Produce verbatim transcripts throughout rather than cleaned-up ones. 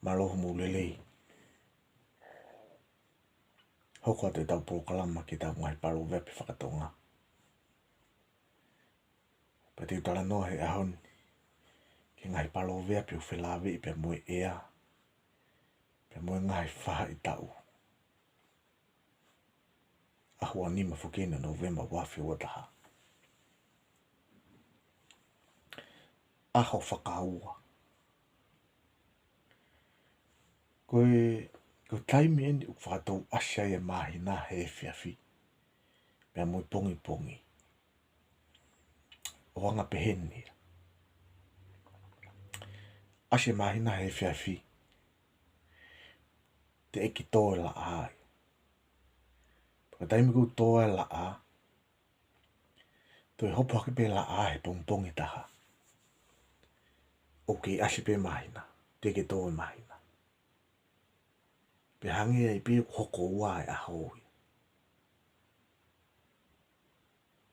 Mālō hoʻomou lelei. Hoko atu ʻetau polokalama ki heʻetau ngaahi paloveape fakatonga. Pea te u talanoa he ʻaho ni ki he ngaahi paloveape ʻoku felāveʻi pea mo e ʻea, pea mo e ngaahi faʻahitaʻu. ʻAho ua nima foki eni ʻo Nōvema ua afe ua taha. ʻAho fakaua. Ko e, ko e taimi eni ʻoku fakatouʻasi ai e māhina he efiafi pea mo e pongipongi. ʻO anga pehē ni: ʻAsi e māhina he efiafi, teʻeki tō e laʻā ai. Pea taimi ʻoku tō ai e laʻā, toe hopo hake pē laʻā he pongipongi ʻe taha, ʻoku kei ʻasi pē māhina, teʻeki tō e māhina. Pea hangē ai pē ʻoku hoko ua e ʻaho ia.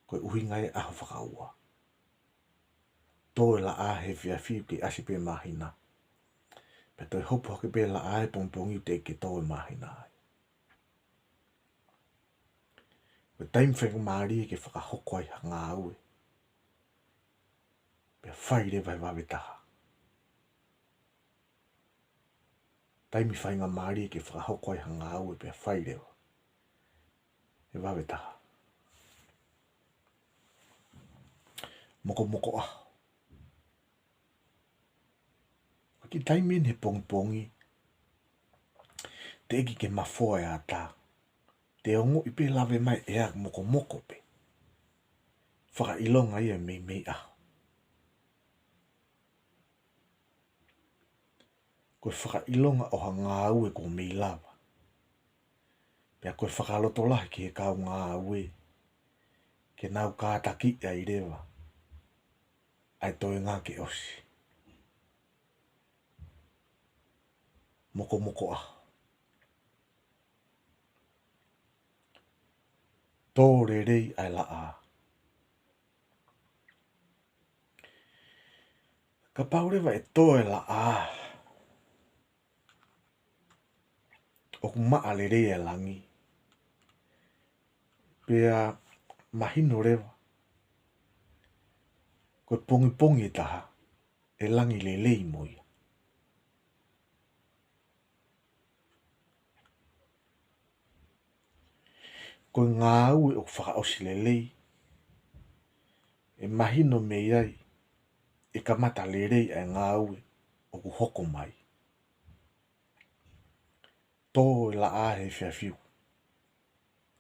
Ko e ʻuhinga ia e ʻaho fakaua. Tō e laʻā he efiafi, ʻoku kei ʻasi pē māhina, pea toe hopo hake pē laʻā he pongipongi, ʻoku teʻeki tō e māhina ai. Ko e taimi faingamālie ke fakahoko ai ha ngāue, pea fai leva he vave taha. Taimi faingamālie ke fakahoko ai ha ngāue, pea fai leva he vave taha. Mokomoko ʻaho. Ko e kiʻi taimi eni he pongipongi, teʻeki ke mafoa e ata. Te ongoʻi pē lave mai e ʻea, mokomoko pē. Fakaʻilonga ia e meimei ʻaho. Ko e fakaʻilonga ʻo ha ngāue kuo mei lava. Pea ko e fakalotolahi ki he kau ngāue ke nau kātakiʻi ai leva ʻa e toenga ke ʻosi. Mokomoko ʻaho. Tō lelei ʻa e laʻā. Kapau leva ʻe tō e laʻā, ʻoku maʻa lelei e langi, pea mahino leva ko e pongipongi ʻe taha ʻe langi lelei mo ia. Ko e ngāue ʻoku fakaʻosi lelei, ʻe mahino mei ai ʻe kamata lelei ʻa e ngāue ʻoku hoko mai. Tō e laʻā he efiafi,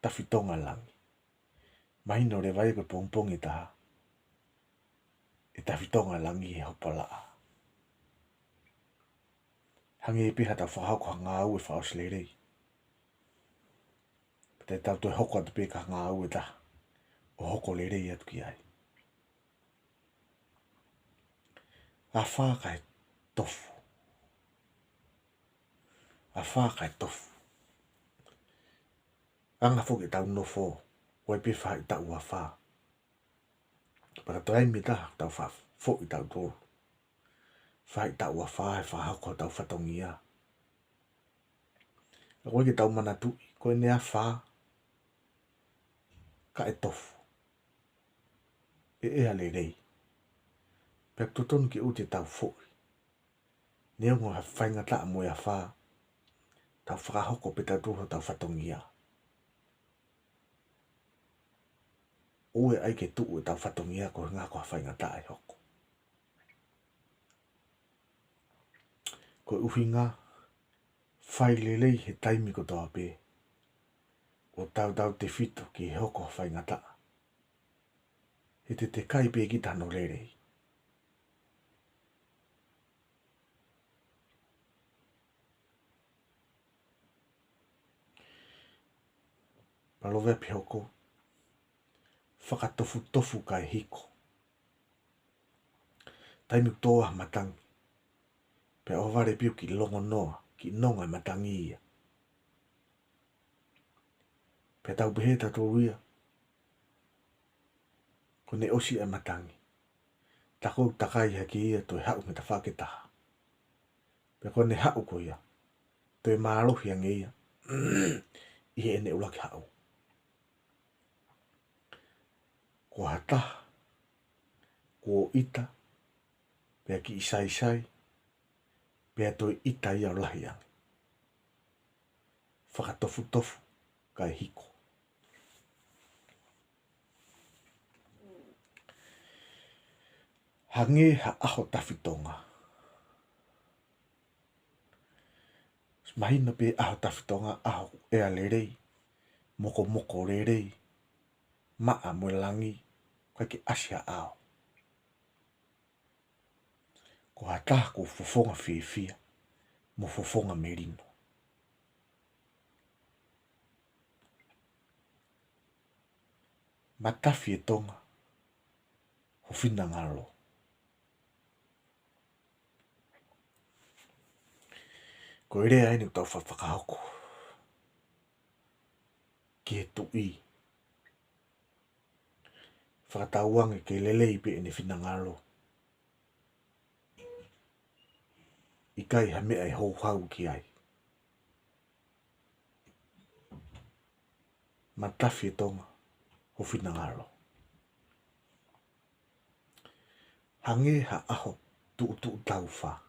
tafitonga e langi. Mahino leva ia ko e pongipongi ʻe taha, ʻe tafitonga e langi he hopo laʻā. Hangē pē haʻatau fakahoko ha ngāue fakaʻosi lelei, pea te tau toe hoko atu pē ki ha ngāue ʻe taha ʻo hoko lelei atu ki ai. Afā kae tofu. Afā kae tofu. Anga foki ʻetau nofo, ʻoku ʻi ai pē faʻahitaʻu afā. Pea ka toe ʻi ai mei taha, tau fa-, foʻi tautolu. Faʻahitaʻu afā he fakahoko hotau fatongia. Ka ʻoku ʻikai ke tau manatuʻi, ko ʻene afā kae tofu, ʻe ʻea lelei, pea totonu ke ʻoua te tau foʻi. Neongo ha faingataʻa mo e afā, tau fakahoko pē tautolu hotau fatongia. ʻOua ʻe ʻai ke tuʻu ʻetau fatongia koeʻuhi ko ha faingataʻa ʻe hoko. Ko e ʻuhinga, fai lelei he taimi kotoa pē, ʻo tautautefito ki he hoko ha faingataʻa. He te tekai pē kita hono lelei. Paloveape hoko: Fakatofutofu kae hiko. Taimi ʻoku tō ai ha matangi, pea ʻohovale pē ʻoku kiʻi longonoa, kiʻi nonga e matangi ia. Pea tau pehē tautolu ia, kuo ne ʻosi e matangi. Ta kou takai hake ia, toe haʻu mei he tafaʻaki ʻe taha. Pea ko ʻene haʻu ko ia, toe mālohi ange ia ʻi heʻene ʻuluaki haʻu. Ko ha taha kuo ʻita, pea kiʻi saisai, pea toe ʻita ia ʻo lahi ange. Fakatofutofu kae hiko. Hangē ha ʻaho tafitonga. Mahino pē ʻaho tafitonga, ʻaho ʻea lelei, mokomoko lelei, maʻa mo e langi, ʻikai ke ʻasi ha ʻao. Ko ha taha kuo fofonga fiefia mo fofonga melino. Matafi e tonga ho finangalo. Ko e lea eni ʻoku tau fa-, fakahoko ki he tuʻi. Fakatauange ke lelei pē ʻene finangalo. ʻIkai ha meʻa ʻe houhau ki ai. Matafi e tonga ho finangalo. Hangē ha ʻaho tuʻutuʻu taufa.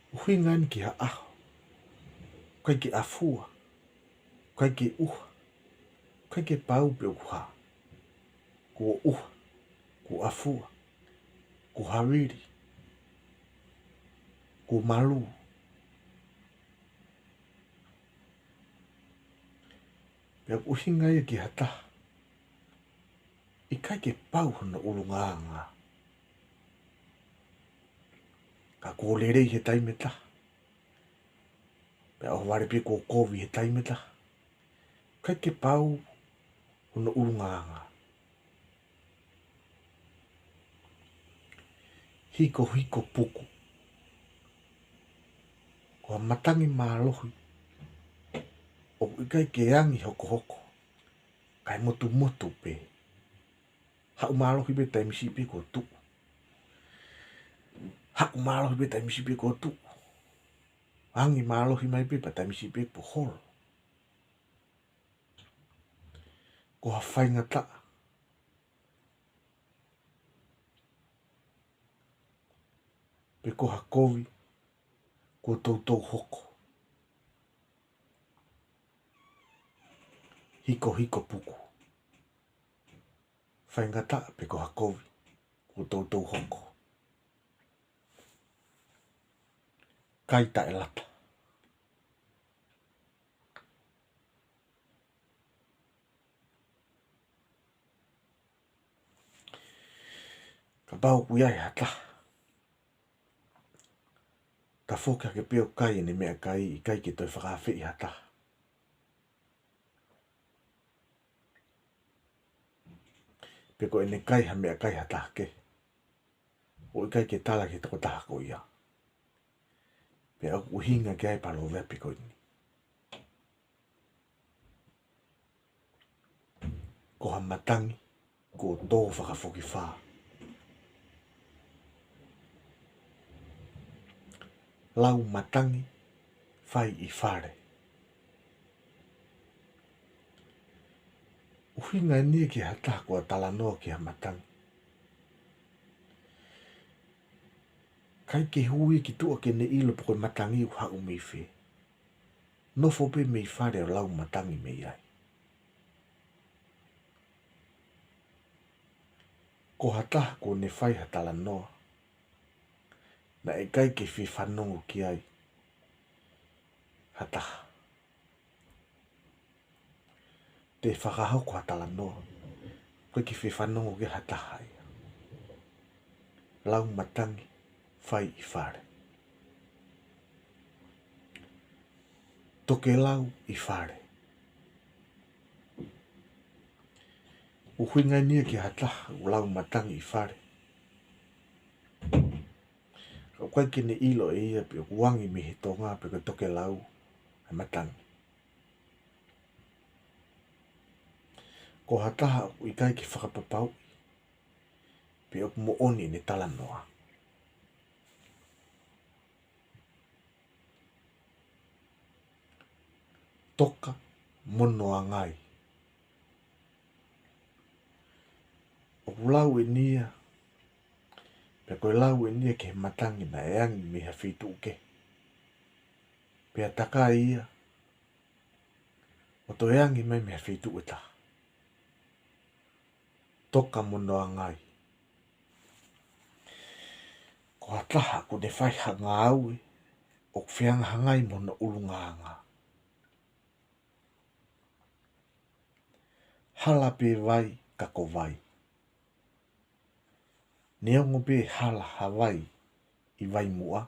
ʻUhinga eni ki ha ʻaho ʻikai ke ʻafua, ʻikai ke ʻuha, ʻikai ke pau pe ʻoku hā. Kuo ʻuha, kuo ʻafua, kuo havili, kuo malū. Pea ʻuhinga ia ki ha taha ʻikai ke pau hono ʻulungaanga. Ka kuo lelei he taimi ʻe taha, pea ʻohovale pē kuo kovi he taimi ʻe taha, ʻikai ke pau hono ʻulungaanga. Hikohiko puku. Ko ha matangi mālohi ʻoku ʻikai ke angi hokohoko, kae motumotu pē. Haʻu mālohi pē taimi siʻi pē kuo tuʻu. Haʻu mālohi pē taimi siʻi pē kuo tuʻu. Angi mālohi mai pē pea taimi siʻi pē kuo holo. Ko ha faingataʻa pe ko ha kovi kuo toutou hoko. Hikohiko puku. Faingataʻa pe ko ha kovi kuo toutou hoko. Kai taʻelata. Kapau ʻoku ʻi ai ha taha, tafoki hake pē ʻo kai ʻene meʻakai, ʻikai ke toe fakaafeʻi ha taha. Pe ko ʻene kai ha meʻakai ha taha kehe, ʻo ʻikai ke tala ki he tokotaha ko ia. Pea ʻoku ʻuhinga ki ai e palōveape ko eni. Ko ha matangi kuo tō fakafokifā. Lau matangi fai ʻi fale. ʻUhinga eni ia ki ha taha kuo talanoa ki ha matangi. ʻIkai ke hū ia ki tuʻa ke ne ʻilo pe ko e matangi ʻoku haʻu mei fē. Nofo pē mei fale ʻo lau matangi mei ai. Ko ha taha kuo ne fai ha talanoa naʻe ʻikai ke fie fanongo ki ai ha taha. Te fakahoko ha talanoa, ʻikai ke fie fanongo ki ai ha taha ia. Lau matangi fai ʻi fale. Tokelau ʻi fale. ʻUhinga eni ia ki ha taha ʻoku lau matangi ʻi fale, ka ʻoku ʻikai ke ne ʻilo ʻe ia pe ʻoku angi mei he tonga pe ko e tokelau e matangi. Ko ha taha ʻoku ʻikai ke fakapapauʻi pe ʻoku moʻoni ʻene talanoa. Toka mo Noa Ngai. ʻOku lau ʻeni ia, pea ko e lau ʻeni ia ki he matangi naʻe angi mei ha feituʻu kehe. Pea takai ia ʻo toe angi mai mei ha feituʻu ʻe taha. Toka mo Noa Ngai. Ko ha taha ʻoku ne fai ha ngāue ʻoku fehangahangai mo hono ʻulungaanga. Hala pē vai ka ko vai. Neongo pē hala ha vai ʻi Vaimuʻa,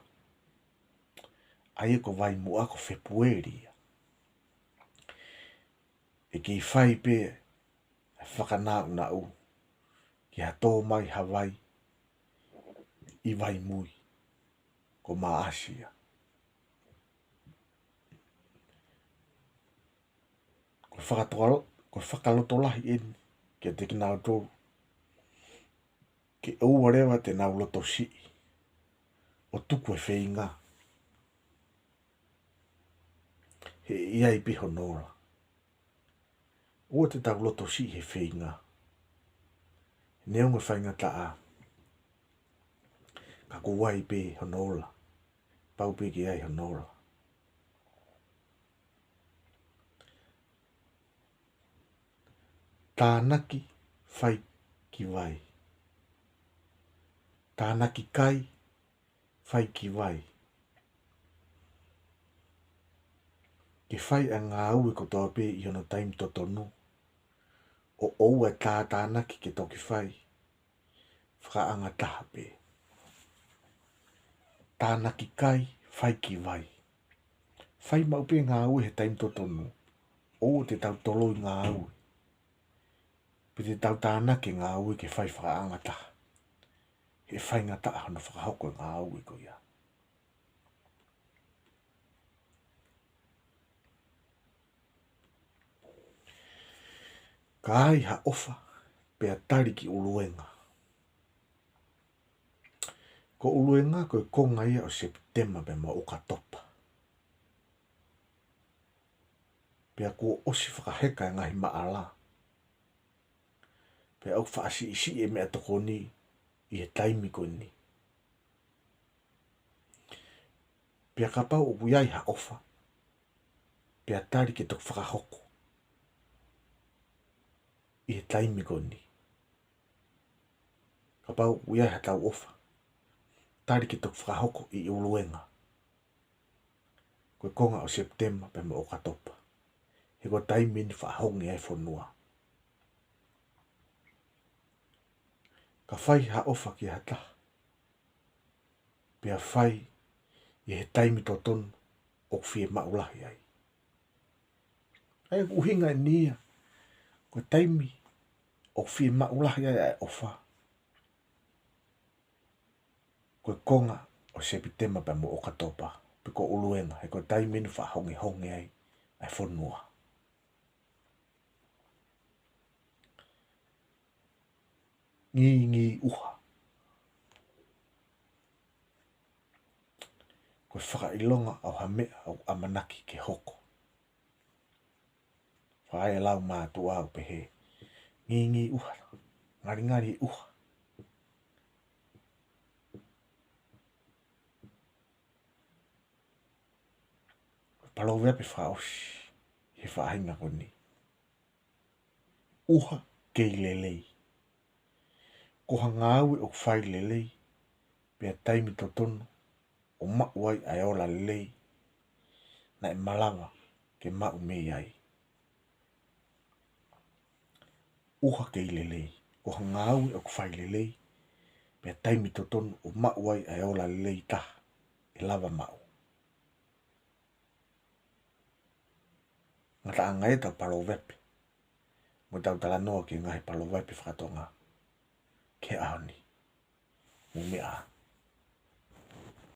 ʻa ia ko Vaimuʻa ko Fepueli ia. ʻE kei fai pē ʻa e fakanaʻunaʻu ki ha tō mai ha vai ʻi Vaimui, ko Maʻasi ia. Ko e fakatokalo-, ko e fakalotolahi ʻeni kiate kinautolu ke ʻoua leva te nau loto siʻi ʻo tuku e feinga, he ʻe ʻi ai pē hono ola. ʻOua te tau loto siʻi he feinga, neongo e faingataʻa, ka ʻoku ʻi ai pē hono ola. Pau pē ke ʻi ai hono ola. Tānaki fai ki vai. Tānaki kai fai ki vai. Ke fai ʻa e ngāue kotoa pē ʻi hono taimi totonu, ʻo ʻoua ʻe tātānaki ke toki fai fakaʻangataha pē. Tānaki kai fai ki vai. Fai maʻu pē ngāue he taimi totonu. ʻOua te tau toloi ngāue, pe te tau tānaki ngāue ke fai fakaʻangataha, he faingataʻa hono fakahoko e ngāue ko ia. Ka ai ha ʻofa pea tali ki ʻUluenga. Ko ʻUluenga ko e konga ia ʻo Sepitema pea mo ʻOkatopa. Pea kuo ʻosi fakaheka e ngaahi maʻala, pea ʻoku faʻa siʻisiʻi e meʻatokoni ʻi he taimi ko eni. Pea kapau ʻoku ʻi ai ha ʻofa, pea tali ke toki fakahoko ʻi he taimi ko eni. Kapau ʻoku ʻi ai ha tau ʻofa, tali ke toki fakahoko ʻi ʻUluenga. Ko e konga ʻo Sepitema pea mo ʻOkatopa, he ko e taimi eni faʻa honge ai fonua. Ka fai ha ʻofa ki ha taha, pea fai ʻi he taimi totonu ʻoku fiemaʻu lahi ai. ʻA ia ko e ʻuhinga eni ia, ko e taimi ʻoku fiemaʻu lahi ai ʻa e ʻofa, ko e konga ʻo Sepitema pea mo ʻOkatopa, pe ko ʻUluenga, he ko e taimi eni faʻa hongehonge ai ʻa e fonua. Ngingī ʻuha. Ko e fakaʻilonga ʻo ha meʻa ʻoku ʻamanaki ke hoko. Fai e lau mātuʻa ʻo pehē, ngingī ʻuha, ngalingali ʻuha. Paloveape fakaʻosi he faʻahinga ko eni. ʻUha kei lelei. Ko ha ngāue ʻoku fai lelei, pea taimi totonu ʻo maʻu ai ʻa e ola lelei naʻe malava ke maʻu mei ai. ʻUha kei lelei. Ko ha ngāue ʻoku fai lelei, pea taimi totonu ʻo maʻu ai ʻa e ola lelei taha ʻe lava maʻu. Ngataʻanga ia ʻetau paloveape mo ʻetau talanoa ki he ngaahi paloveape fakatonga ki he ʻaho ni. Mou meʻa ā.